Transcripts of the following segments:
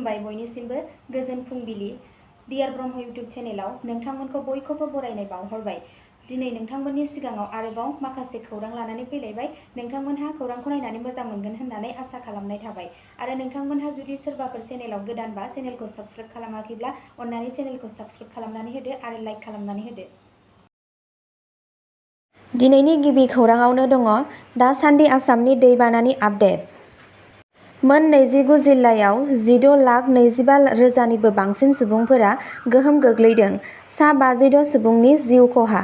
खुलुमबाय बयनिसिमबो गोजोन फुंबिलि डिआर ब्रह्म इउटिउब चेनेलाव नोंथांमोनखौ बयखौबो बरायनाय बावहरबाय। दिनै नोंथांमोननि सिगाङाव आरोबाव माखासे खौरां लानानै फैलायबाय। नोंथांमोनहा खौरांखौ नायनानै मोजां मोनगोन होननानै आसा खालामनाय थाबाय। आरो नोंथांमोनहा जुदि सोरबाफोर चेनेलाव गोदानबा चेनेलखौ साबस्क्राइब खालामाखैब्ला अन्नानै चेनेलखौ साबस्क्राइब खालामनानै होदो आरो लाइक खालामनानै होदो। दिनैनि गिबि खौराङावनो दङ दासान्दि आसामनि दैबानानि आपडेट। मोन 29 जिल्लायाव 16,25,000निबो बांसिन सुबुंफोरा गोहोम गोग्लैदों। सा 56 सुबुंनि जिउ खहा।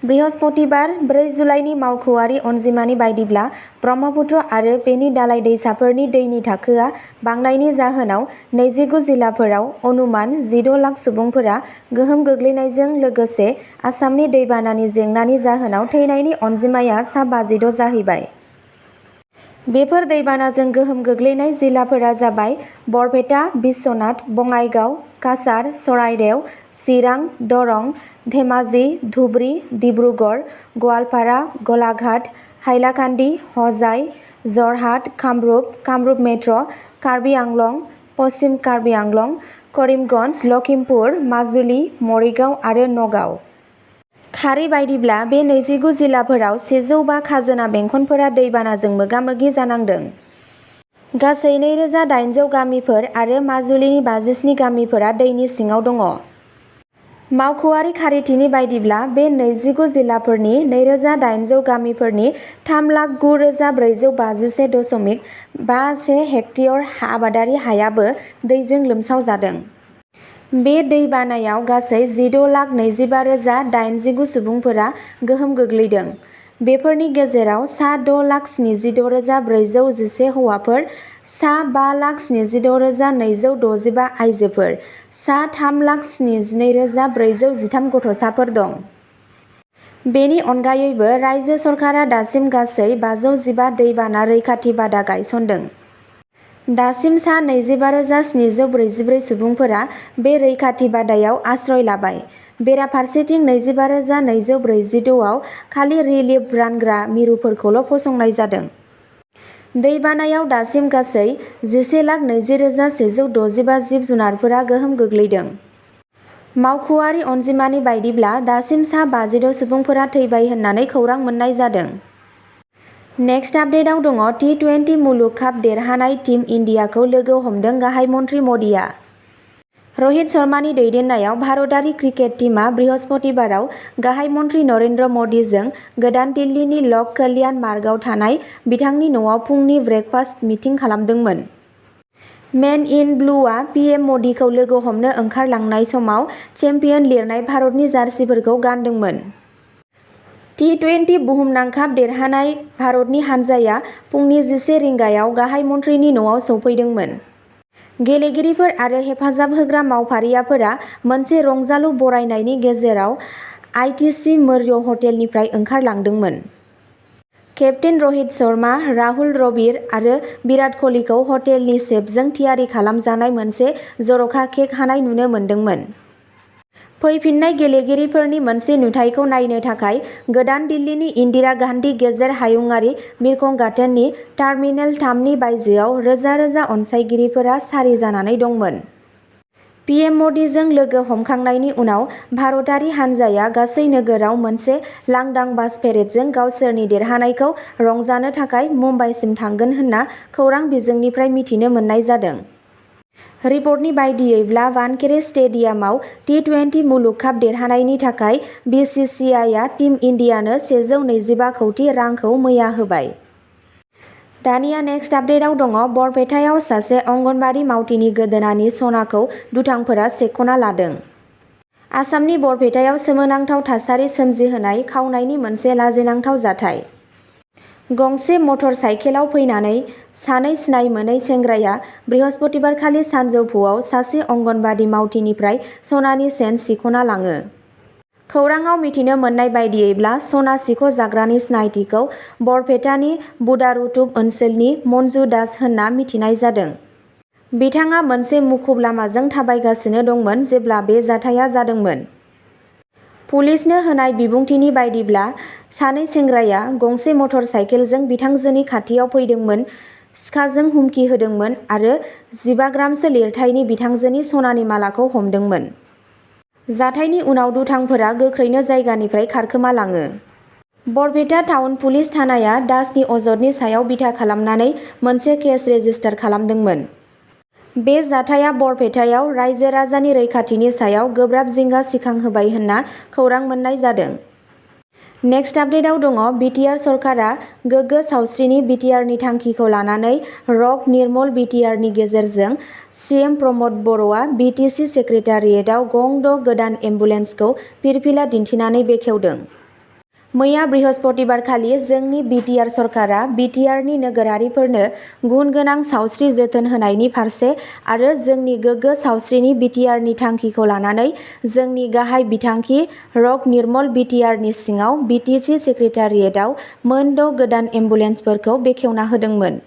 बृहस्पतिबार 4 जुलाइनि मावख'आरि अनजिमानि बायदिब्ला ब्रह्मपुत्र आरो बेनि दालाय दैसाफोरनि दैनि थाखोआ बांनायनि जाहोनाव 29 जिल्लाफोराव अनुमान 16 लाख सुबुंफोरा गोहोम गोग्लैनायजों लोगोसे आसामनि दैबानानि जेंनानि जाहोनाव थैनायनि अनजिमाया सा 56 जाहैबाय। बेफोर दैबानाजों गोहोम गोग्लैनाय जिल्लाफोरा जाबाय बरपेटा, बिश्वनाथ, बङाइगाव, काछार, चराइदेव, चिरां, दरं, धेमाजि, धुबरी, डिब्रुगड़, गवालपारा, गलाघाट, हाइलाकान्दि, हजाइ, जरहाट, कामरुप, कामरुप मेट्र', कार्बि आंलं, पश्चिम कार्बि आंलं, करिमगन्ज, लखिमपुर, माजुलि, मरिगाव आरो नगाव। खारि बायदिब्ला बे 29 जिल्लाफोराव 102 खाजोना बेंखनफोरा दैबानाजों मोगा-मोगि जानांदों। गासै 2,800 गामिफोर आरो माजुलिनि 57 गामिफोरा दैनि सिङाव दङ। मावख'आरि खारिथिनि बायदिब्ला बे 29 जिल्लाफोरनि 2,800 गामिफोरनि 3,09,451.51 हेक्टर आबादारि हायाबो दैजों लोमसावजादों। बे दै बानायाव गासै 16,25,089 सुबुंफोरा गोहोम गोग्लैदों। बेफोरनि गेजेराव सा 6,76,411 हौवाफोर, सा 5,76,265 आइजोफोर, सा 3,72,413 गथ'साफोर दं। बेनि अनगायैबो रायजो सरकारा दासिम गासै 515 दैबाना रैखाथि बादा गायसनदों। दासिम सा 25,744 सुबुंफोरा बे रैखाथि बादायाव आश्रय लाबाय। बेराफारसेथिं 25,246 आव खालि रिलिफ रानग्रा मिरुफोरखौल' फसंनाय जादों। दैबानायाव दासिम गासै 11,20,165 जिब-जुनारफोरा गोहोम गोग्लैदों। मावख'आरि अनजिमानि बायदिब्ला दासिम सा 56 सुबुंफोरा थैबाय होननानै खौरां मोननाय जादों। नेक्स्ट आपडेटआव दङ टी-20 मुलुग काप देरहानाय टीम इन्डियाखौ लोगो हमदों गाहाय मन्थ्रि मदिआ। रहित शर्मानि दैदेननायाव भारतारि क्रिकेट टीमआ बृहस्पतिबाराव गाहाय मन्थ्रि नरेन्द्र मदिजों गोदान दिल्लीनि लक कल्याण मार्गआव थानाय बिथांनि न'आव फुंनि ब्रेकफास्ट मिटिं खालामदोंमोन। मेन इन ब्लुआ पीएम मदिखौ लोगो हमनो ओंखारलांनाय समाव चेम्पियन लिरनाय भारतनि जार्सिफोरखौ गानदोंमोन। टी-20 बुहुमनां काप देरहानाय भारतनि हानजाया फुंनि 11 रिंगायाव गाहाय मन्थ्रिनि न'आव सौफैदोंमोन। गेलेगिरिफोर आरो हेफाजाब होग्रा मावफारियाफोरा मोनसे रंजालु बरायनायनि गेजेराव आईटीसी मौर्य हटेलनिफ्राय ओंखारलांदोंमोन। केप्तेन रहित शर्मा, राहुल द्रविड़ आरो विराट क'हलीखौ हटेलनि शेफजों थियारि खालामजानाय मोनसे जर'खा केक हानाय नुनो मोनदोंमोन। फैफिन्नाय गेलेगिरिफोरनि मोनसे नुथायखौ नायनो थाखाय गोदान दिल्लीनि इन्दिरा गान्धी गेजेर हायुंआरि बिरखं गाथोननि टार्मिनेल 3 नि बायजोआव रोजा-रोजा अनसायगिरिफोरा सारि जानानै दंमोन। पीएम मदिजों लोगो हमखांनायनि उनाव भारतारि हानजाया गासै नोगोराव मोनसे लांदां बास पेरेडजों गावसोरनि देरहानायखौ रंजानो थाखाय मुम्बाइसिम थांगोन होनना खौरां बिजोंनिफ्राय मिथिनो मोननाय जादों। रिपर्टनि बायदियैब्ला वानखेड़े स्टेडियामाव टी-20 मुलुग काप देरहानायनि थाखाय बीसीसीआईआ टीम इन्डियानो 125 कौटि रांखौ मैया होबाय। दानिया नेक्स्ट आपडेटआव दङ बरपेटायाव सासे अंगनबाड़ी मावथिनि गोदोनानि सनाखौ दुथांफोरा सेख'ना लादों। आसामनि बरपेटायाव सोमोनांथाव थासारि सोमजिहोनाय खावनायनि मोनसे लाजिनांथाव जाथाय। गंसे मटर साइकेलाव फैनानै सानै सिनाय मोनै सेंग्राया बृहस्पतिबारखालि सानजौफुआव सासे अंगनबाड़ी मावथिनिफ्राय सनानि चेन सिख'ना लाङो। खौराङाव मिथिनो मोननाय बायदियैब्ला सना सिख' जाग्रानि सिनायथिखौ बरपेटानि बुदारुटुब ओनसोलनि मन्जु दास होनना मिथिनाय जादों। बिथाङा मोनसे मुखुब लामाजों थाबायगासिनो दंमोन जेब्ला बे जाथाया जादोंमोन। पुलिसनो होनाय बिबुंथिनि बायदिब्ला सानै सेंग्राया गंसे मटर साइकेलजों बिथांजोनि खाथियाव फैदोंमोन। सिखाजों हुमखि होदोंमोन आरो 15 ग्रामसो लिरथायनि बिथांजोनि सनानि मालाखौ हमदोंमोन। जाथायनि उनाव दुथांफोरा गोख्रैनो जायगानिफ्राय खारखोमालाङो। बरपेटा टाउन पुलिस थानाया दासनि अजदनि सायाव बिथा खालामनानै मोनसे केस रेजिस्टार खालामदोंमोन। बे जाथाया बरपेटायाव रायजो राजानि रैखाथिनि सायाव गोब्राब जिंगा सिखांहोबाय होनना खौरां मोननाय जादों। नेक्स्ट आपडेटआव दङ BTR सरकारा गोग्गो सावस्रिनि BTRनि थांखिखौ लानानै रग निर्मल BTRनि गेजेरजों CM प्रमद बर'आ BTC सेक्रेटारियेटआव गं द' गोदान एम्बुलेन्सखौ फिरफिला दिन्थिनानै बेखेवदों। मैया बृहस्पतिबारखालि जोंनि BTR सरकारा BTRनि नोगोरारिफोरनो गुन गोनां सावस्रि जोथोन होनायनि फारसे आरो जोंनि गोग्गो सावस्रिनि BTRनि थांखिखौ लानानै जोंनि गाहाय बिथांखि रग निर्मल BTRनि सिङाव BTC सेक्रेटारियेटआव मोन 6 गोदान एम्बुलेन्सफोरखौ बेखेवना होदोंमोन।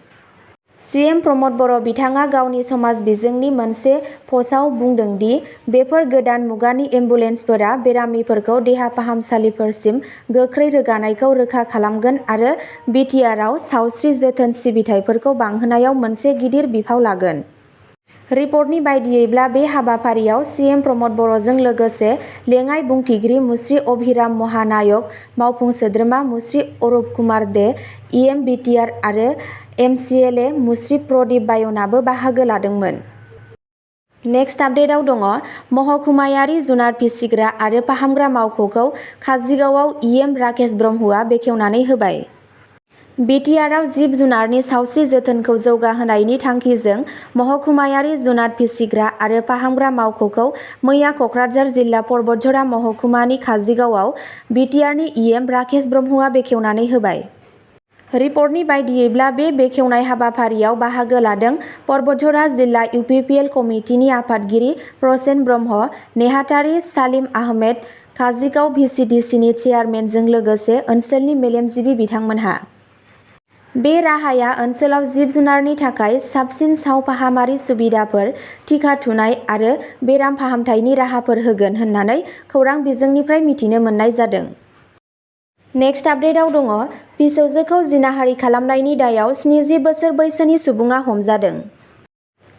CM प्रमद बर' बिथाङा गावनि समाज बिजोंनि मोनसे पस्टआव बुंदों दि बेफोर गोदान मुगानि एम्बुलेन्सफोरा बेरामिफोरखौ देहा फाहामसालिफोरसिम गोख्रै रोगानायखौ रोखा खालामगोन आरो BTRआव सावस्रि जोथोन सिबिथाइफोरखौ बांहोनायाव मोनसे गिदिर बिफाव लागोन। रिपर्टनि बायदियैब्ला बे हाबाफारियाव CM प्रमद बर'जों लोगोसे लेङाइ बुंथिगिरि मुस्रि अभिराम महानायक, मावफुं सोद्रोमा मुस्रि अरुप कुमार दे, EM BTR आरो MCLA मुस्रि प्रदीप बायनआबो बाहागो लादोंमोन। नेक्स्ट आपडेटआव दङ महकुमायारि जुनार फिसिग्रा आरो फाहामग्रा मावख'खौ काजिगावआव EM राकेश ब्रह्मआ बेखेवनानै होबाय। BTRआव जिब जुनारनि सावस्रि जोथोनखौ जौगाहोनायनि थांखिजों महकुमायारि जुनार फिसिग्रा आरो फाहामग्रा मावख'खौ मैया कक्राझार जिल्ला परबतझरा महकुमानि काजिगावआव BTRनि EM राकेश ब्रह्मआ बेखेवनानै होबाय। रिपर्टनि बायदियैब्ला बे बेखेवनाय हाबाफारियाव बाहागो लादों परबतझरा जिल्ला UPPL कमिटिनि आफादगिरि प्रसेन ब्रह्म, नेहाथारि सालिम आहमेद, काजिगाव VCDCनि चेयारमेनजों लोगोसे ओनसोलनि मेलेमजिबि बिथांमोनहा। बे राहाया ओनसोलाव जिब जुनारनि थाखाय साबसिन सावफाहामारि सुबिदाफोर, टिका थुनाय आरो बेराम फाहामथायनि राहाफोर होगोन होननानै खौरां बिजोंनिफ्राय मिथिनो मोननाय जादों। नेक्स्ट आपडेटआव दङ फिसौजोखौ जिनाहारि खालामनायनि दायाव 70 बोसोर बैसोनि सुबुङा हमजादों।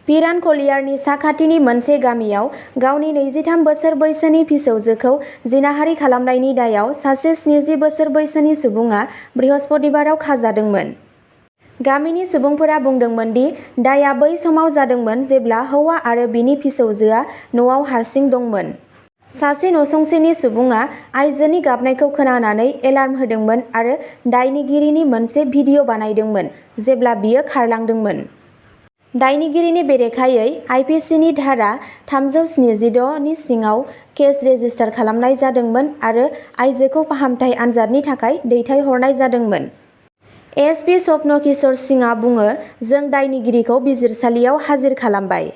पिरानखलियारनि साखाथिनि मोनसे गामियाव गावनि 23 बोसोर बैसोनि फिसौजोखौ जिनाहारि खालामनायनि दायाव सासे 70 बोसोर बैसोनि सुबुङा बृहस्पतिबाराव खाजादोंमोन। गामिनि सुबुंफोरा बुंदोंमोन दि दायआ बै समाव जादोंमोन जेब्ला हौवा आरो बिनि फिसौजोआ न'आव हारसिं दंमोन। सासे नसुंसेनि सुबुङा आइजोनि गाबनायखौ खोनानानै एलार्म होदोंमोन आरो दायनिगिरिनि मोनसे भिडिअ बानायदोंमोन जेब्ला बियो खारलांदोंमोन। दायनिगिरिनि बेरेखायै IPCनि धारा 376 नि सिङाव केस रेजिस्टार खालामनाय जादोंमोन आरो आइजोखौ फाहामथाय आनजादनि थाखाय दैथायहरनाय जादोंमोन। SP स्वप्न किशोर सिंहआ बुङो, जों दायनिगिरिखौ बिजिरसालियाव हाजिर खालामबाय।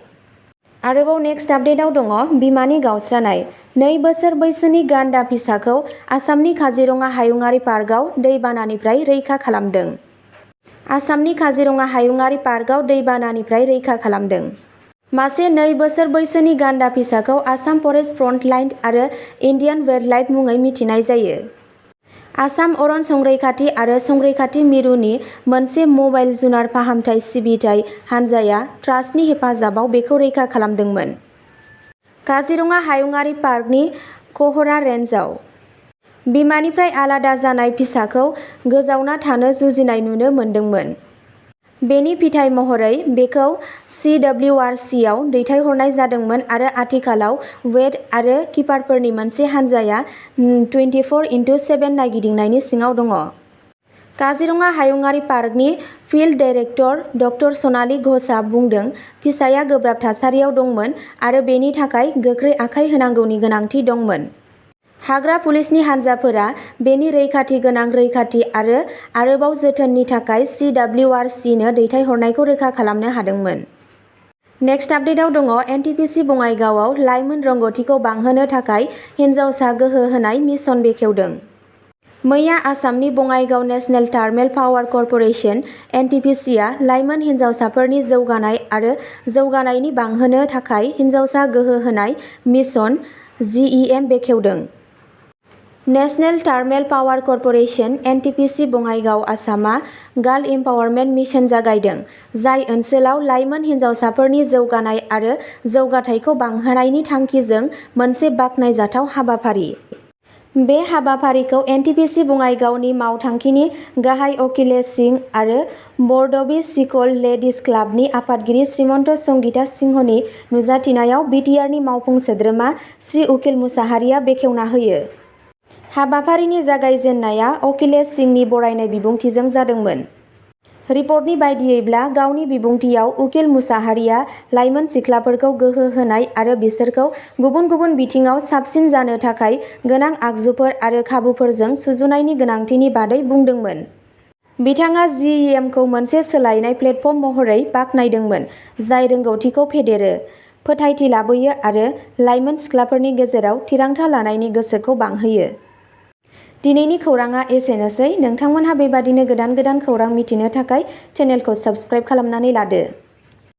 आरोबाव नेक्स्ट आपडेटआव दङ बिमानि गावस्रानाय, 2 बोसोर बैसोनि गान्दा फिसाखौ आसामनि काजिरङा हायुङारि पार्कआव दैबानानिफ्राय रैखा खालामदों। आसामनि काजिरङा हायुङारि पार्कआव दैबानानिफ्राय रैखा खालामदों। मासे 2 बोसोर बैसोनि गान्दा फिसाखौ आसाम फरेस्ट फ्रन्टलाइन आरो इन्डियान वाइल्डलाइफ मुङै मिथिनाय जायो। आसाम अरन संरैखाथि आरो संरैखाथि मिरुनि मोनसे मबाइल जुनार फाहामथाय सिबिथाय हानजाया ट्रास्टनि हेफाजाबाव बेखौ रैखा खालामदोंमोन। काजिरङा हायुङारि पार्कनि कहरा रेन्जआव बिमानिफ्राय आलादा जानाय फिसाखौ गोजावना थानो जुजिनाय नुनो मोनदोंमोन। बेनि फिथाय महरै बेखौ CWRC आव दैथायहरनाय जादोंमोन आरो आथिखालाव वेट आरो किपारफोरनि मोनसे हानजाया 24/7 नायगिदिंनायनि सिङाव दङ। काजिरङा हायुङारि पार्कनि फिल्ड डाइरेक्टर ड सनाली घोषआ बुंदों, फिसाया गोब्राब थासारियाव दंमोन आरो बेनि थाखाय गोख्रै आखाय होनांगौनि गोनांथि दंमोन। हाग्रा पुलिसनि हानजाफोरा बेनि रैखाथि गोनां रैखाथि आरो आरोबाव जोथोननि थाखाय CWRC नो दैथायहरनायखौ रोखा खालामनो हादोंमोन। नेक्स्ट आपडेटआव दङ NTPC बङाइगावआव लाइमोन रोंग'थिखौ बांहोनो थाखाय हिन्जावसा गोहो होनाय मिशन बेखेवदों। मैया आसामनि Bongaigaon national thermal power corporation NTPCआ लाइमोन हिन्जावसाफोरनि जौगानाय आरो जौगानायनि बांहोनो थाखाय हिन्जावसा गोहो होनाय मिशन GEM बेखेवदों। National thermal power corporation (NTPC) Bongaigaon आसामआ गार्ल इम्पावारमेन्ट मिशन जागायदों, जाय ओनसोलाव लाइमोन हिन्जावसाफोरनि जौगानाय आरो जौगाथायखौ बांहोनायनि थांखिजों मोनसे बाखनायजाथाव हाबाफारि। बे हाबाफारिखौ एनटिपिसि बङाइगावनि मावथांखिनि गाहाय अखिलेश सिंह आरो बरड'बि सिखल लेडिज क्लाबनि आफादगिरि श्रीमन्त संगीता सिंहनि नुजाथिनायाव बिटिआरनि मावफुं सोद्रोमा श्री उकिल मुसाहारिया बेखेवना होयो। हाबाफारिनि जागायजेन्नाया अखिलेश सिंहनि बरायनाय बिबुंथिजों जादोंमोन। रिपर्टनि बायदियैब्ला गावनि बिबुंथियाव उकिल मुसाहारिया लाइमोन सिख्लाफोरखौ गोहो होनाय आरो बिसोरखौ गुबुन गुबुन बिथिङाव साबसिन जानो थाखाय गोनां आगजुफोर आरो खाबुफोरजों सुजुनायनि गोनांथिनि बादै बुंदोंमोन। बिथाङा जिइएमखौ मोनसे सोलायनाय प्लेटफर्म महरै बाखनायदोंमोन, जाय रोंगौथिखौ फेदेरो, फोथायथि लाबोयो आरो लाइमोन सिख्लाफोरनि गेजेराव थिरांथा लानायनि गोसोखौ बांहोयो। दिनैनि खौरांआ एसेनोसै। नोंथांमोनहा बेबादिनो गोदान गोदान खौरां मिथिनो थाखाय चेनेलखौ साबस्क्राइब खालामनानै लादो।